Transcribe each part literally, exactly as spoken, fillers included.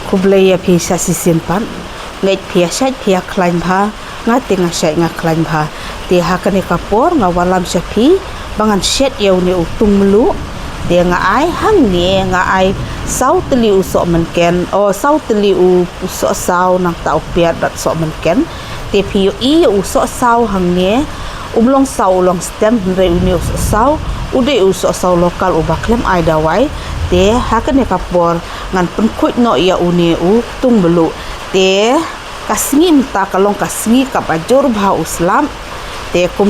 Khublei ïa phi sa shisien pat. Ngeit phi ïa shait phi ïa khlaiñ bha, nga te nga shait nga khlaiñ bha. Te ha kane ka por nga wallam sha phi ba ngan shet ïa une u tung mluh. Te nga ai hangne, nga ai saw tylli u sohmynken, o saw tylli u, u sohsaw, nangta u piat bad sohmynken. Te phi ïohi ïa u sohsaw hangne, um long saw, u long stem, hynrei une u sohsaw u dei u sohsaw local uba khlem ai dawai. Te ha kane ka por ngan pynkhuid noh ïa une u ktung mluh. Te ka sngi mynta ka long ka sngi kaba jur bha u slap. Te kum,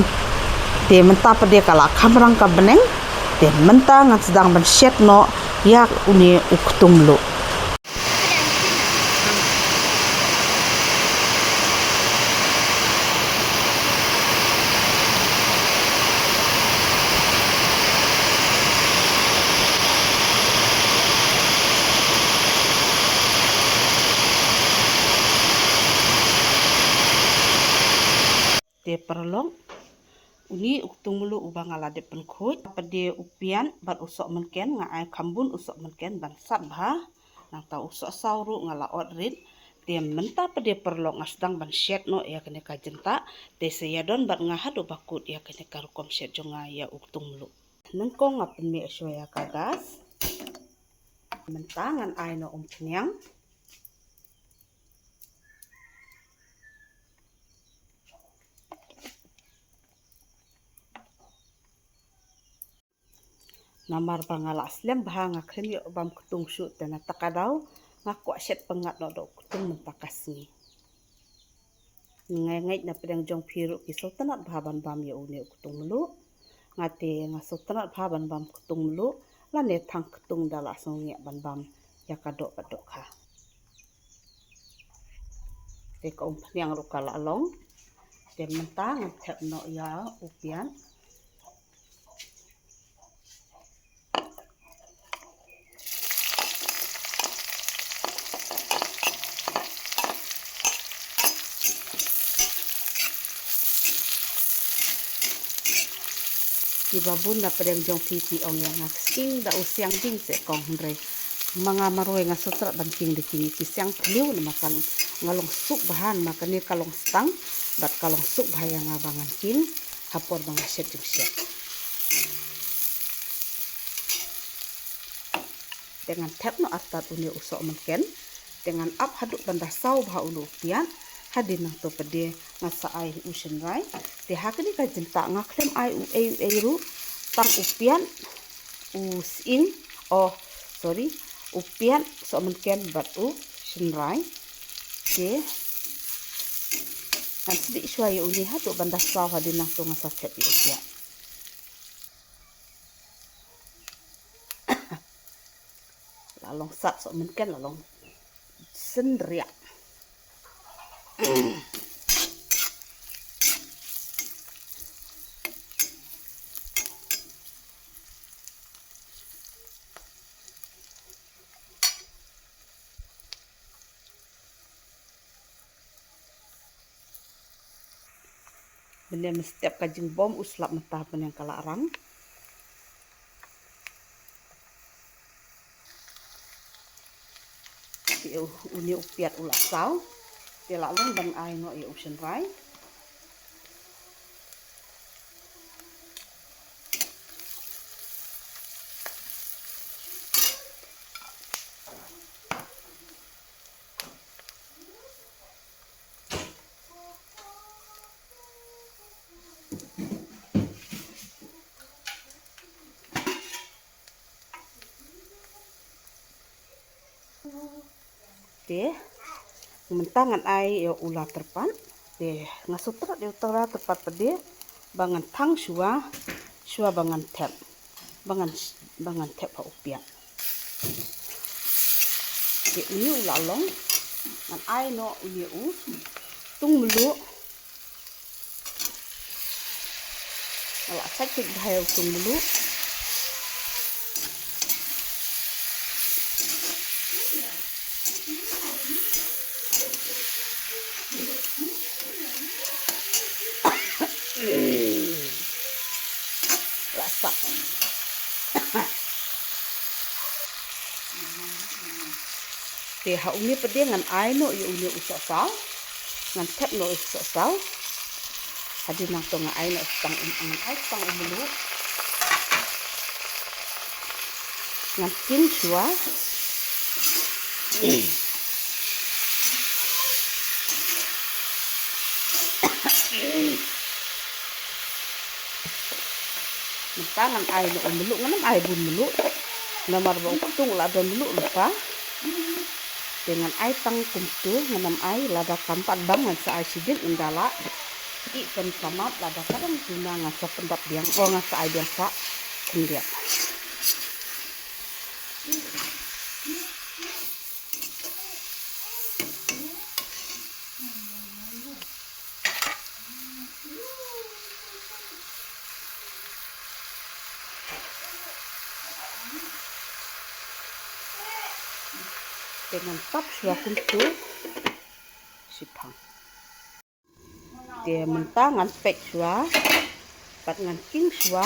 te mynta pat de ka la khamrang ka bneng. Te mynta ngan sdang ban shet noh ïa une u ktung mluh. Te paralok, une u ktung mluh uba nga la dep pynkhuid, pat de u piat bad u sohmynken, nga ai kham bun u sohmynken ban sat bha. Nangta u sohsaw ruh nga la ot rit. Te mynta pat de paralok nga sdang ban shet noh ïa kane ka jyntah. Te sa ïadon bad nga haduh ba kut ïa kane ka rukom shet jong nga ïa u ktung mluh. Nyngkong nga pynmih shuwa ïa ka gas. Mynta ngan ai noh umphniang. Namar ba nga la slem bha, nga khlem ïoh bam ktung shuh, te na kata ka daw nga kwah shet pyngngad noh da u ktung mynta ka sngi. Nga ngeit na pdeng jong phi ruh ki sngewtynnat bha ban bam ïa une u ktung mluh. Nga te nga sngewtynnat bha ban bam ktung mluh, lane thang ktung da la sngewbha ban bam ïa ka doh bad dohkha. Te ka umphniang ruh ka la long. Te mynta ngan thep noh ïa u piat. Kiba bun na pdeng jong phi ki ong ïa nga, king da u siang ding se kong, hynrei ma nga marwei nga sngewtynnat ban king da kine ki siang thliew, namar ka nga long suk bha, namar kane ka long stang bad ka long suk bha ïa nga ba ngan king ha por ba nga shet jingshet. Te ngan thep noh artat une u sohmynken. Te ngan ap haduh ban da saw bha une u piat. Hadien nangto pat de nga sa ai u shynrai. Te ha kane ka jyntah nga khlem ai u ei u ei ruh, tang u piat, u sying, oh, sorry, u piat, sohmynken bad u shynrai. Te ngan sdieh shuwa ïa une haduh ban da saw, hadien nangto nga sa thep ïa u piat. La long sat sohmynken, la long synriah. Mynne mynstep ka jingbam u slap mynta, mynne ka la rang. Te une u piat u la saw. Te la long ban ai noh ïa u shynrai. Te mynta ngan ai ïa u la tyrpad. Te nga sngewtynnat ïa u la tyrpad pat de ba ngan thang shuwa, shuwa ba ngan thep, ba ngan, ba ngan thep ha u piat. Te une u la long, ngan ai noh une u ktung mluh. Nga la sait kut bha ïa u ktung mluh. La sat. Te ha une pat de ngan ai noh ïa une u sohsaw. Ngan thep noh u sohsaw. Hadien nangto ngan ai noh tang um, ngan ai tang u mluh. Ngan king shuwa. Mynta ngan ai noh u mluh, ngan ym ai bun mluh. Namar ba u ktung la don mluh lypa. Te ngan ai tang kumtu, ngan ym ai lada kam pat bam ngan sa ai shibit, ngan da lah ih pynsamat, lada ka dang duna ngan sa pyndap biang, o ngan sa ai biang sa khyndiat. Te ngan tap shuwa kumtu. Shiphang. Te mynta ngan peit shuwa bad ngan king shuwa.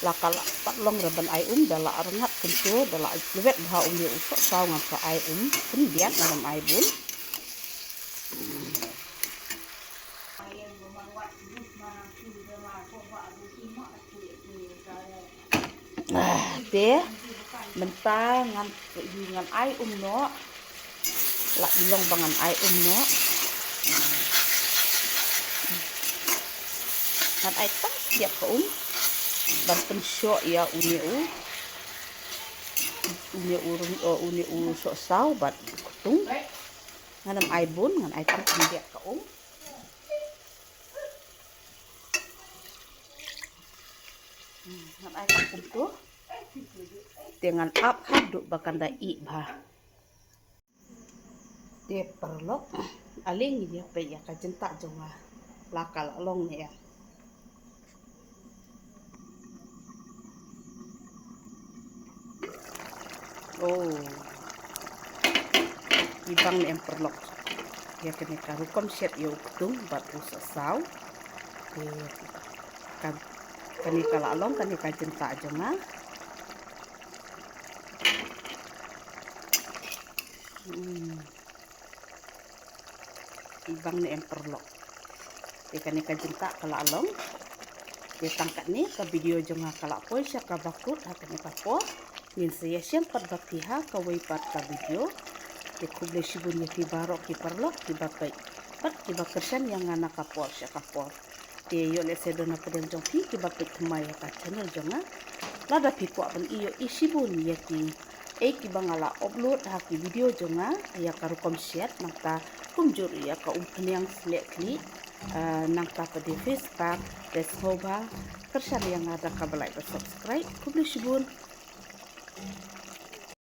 La ka lah pat long re ban ai um, da la rngat kumtu, da la lwet bha um ïa u sohsaw, ngan sa ai um khyndiat, ngan ym ai bun. Ah, te mynta ngan, ngan ai um noh. La i long ba ngan ai um noh. Ngan ai tang siap ka um ban pynshoh ïa une u, une u, une u sohsaw bad ktung. Ngan ym ai bun, ngan ai tang khyndiat ka um. Hmm, ngan ai tang kumtu. Te ngan ap haduh ba kan da ih bha. Te paralok, ale ngin ïa peit ïa ka jyntah jong nga. La ka lah long ne em. Oh. I bang ne em paralok. Ïa kane ka rukom shet ïa u ktung bad u sohsaw. Te ka, kane ka lah long kane ka jyntah jong nga. Hmm. I bang ne em paralok. Te kane ka jyntah ka lah long. Te tang katne ka video jong nga ka lah poi sha kaba kut ha kane ka por. Ngin sa ïashem pat bad phi ha kawei pat ka video. Te khublei shibun ïa phi baroh ki paralok kiba peit bad kiba kyrshan ïa nga na ka por sha ka por. Te ïoh lehse don na pdeng jong phi kiba peit thymmai ïa ka channel jong nga. Lada phi kwah ban ïohi shibun ïa ki ei kiba nga la upload ha ki video jong nga ïa ka rukom shet, nangta kumjuh ïa ka umphniang sleh khlieh, ah, nangta pat de face pack, te sngewbha kyrshan ïa nga da kaba like bad subscribe. Khublei shibun.